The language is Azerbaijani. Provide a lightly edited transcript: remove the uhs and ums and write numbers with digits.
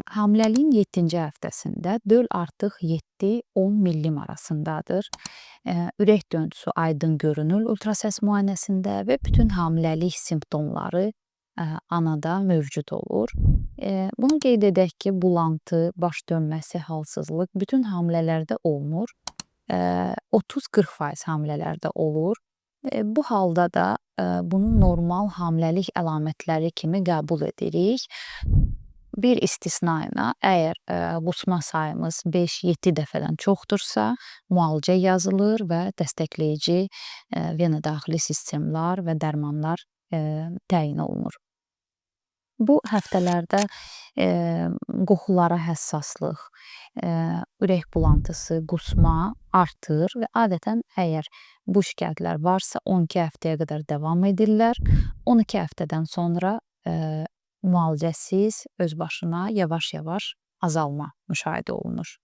Hamiləliyin 7-ci həftəsində döl artıq 7-10 millim arasındadır. Ürək döyüntüsü aydın görünür ultrasəs müayinəsində və bütün hamiləlik simptomları anada mövcud olur. Bunu qeyd edək ki, bulantı, baş dönməsi, halsızlıq bütün hamilələrdə olmur. 30-40% hamilələrdə olur. Bu halda da bunu normal hamiləlik əlamətləri kimi qəbul edirik. Bir istisna ilə, əgər qusma sayımız 5-7 dəfədən çoxdursa, müalicə yazılır və dəstəkləyici vena daxili sistemlər və dərmanlar təyin olunur. Bu həftələrdə qoxulara həssaslıq, ürək bulantısı, qusma artır və adətən əgər bu şikayətlər varsa 12 həftəyə qədər davam edirlər. 12 həftədən sonra müalicəsiz öz başına yavaş-yavaş azalma müşahidə olunur.